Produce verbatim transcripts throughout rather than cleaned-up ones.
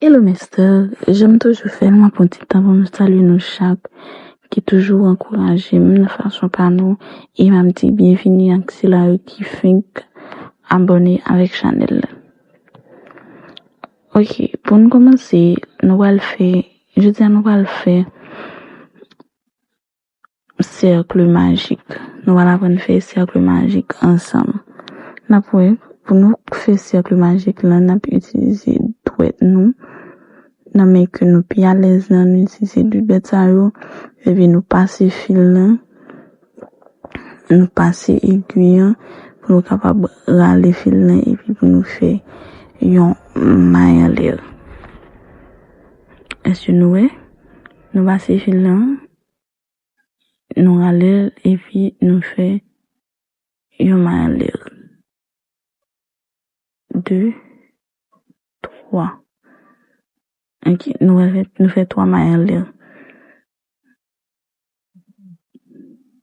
Hello, mes stars. Jan m toujou fè l, m ap pran ti tan pou m salye nou chak ki toujou ankouraje m nan fason pa nou. E m ap di byenvini ak sila yo ki fenk abòne avèk chanèl la. Ok, pou n kòmanse, nou pral fè, jodi a nou pral fè sèk majik. Nou pral aprann fè sèk majik ansanm. N ap wè, pou nou fè sèk majik lan, n ap itilize dwèt nou. Nan men ke nou pi alèz lan, nou itilize de dwèt sa yo. Epi nou pase fil lan. Nou pase egi an pou nou kapab rale fil lan epi pou nou fè yon may anlè. Èske nou wè? Nou pase fil lan, nou rale l epi nou fè yon may anlè. De, twa. Ok, nou fè, nou fè twa may anlè.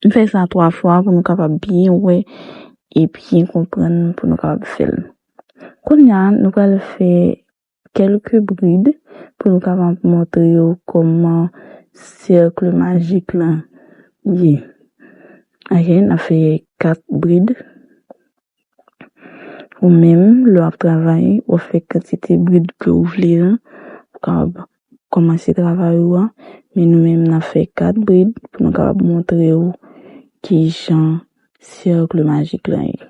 M fè sa twa fwa pou nou kapab byen wè e byen konprann pou nou kapab fè l. Kounye a, nou pral fè kèlke brid pou nou kapab montre yo kòman sèk majik lan ye. Ok, n ap fè kat brid. Ou menm, lè w ap travay, w ap fè kantite brid ke w vle an, ou kapab kòmanse travay ou an, men nou menm, n ap fè kat brid pou nou kapab montre w kijan sèk majik lan ye.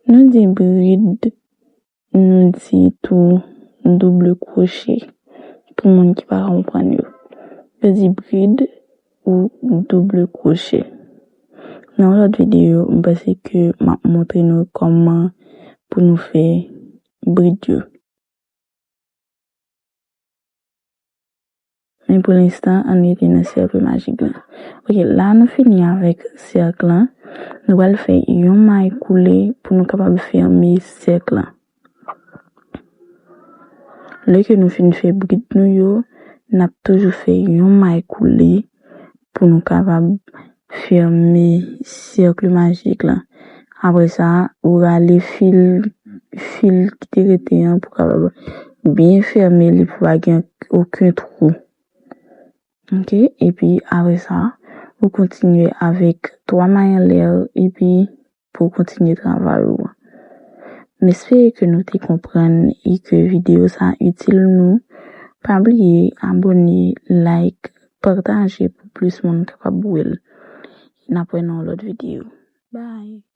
Nou di brid, nou di tou double crochet pou moun ki pa konprann yo. Yo di brid ou double crochet. Nan yon lòt videyo, m panse ke m ap montre nou kòman pou nou fè brid yo. Men pou lenstan, ann rete nan sèk majik lan. Ok, la nou fini avèk sèk lan. Nou pral fè yon may koule pou nou kapab fèmen sèk lan. Lè ke nou fin fè brid nou yo, n ap toujou fè yon may koule pou nou kapab fèmen sèk majik lan. Apre sa, ou rale fil, fil ki te rete an pou kapab byen fèmen li pou pa gen okenn twou. Ok, epi apre sa, ou kontinye avèk twa may anlè epi pou w kontinye travay ou an. M espere ke nou te konprann e ke videyo sa a itil nou. Pa bliye abòne, like, pataje pou plis moun kapab wè l. N ap wè nan yon lòt videyo. Bye!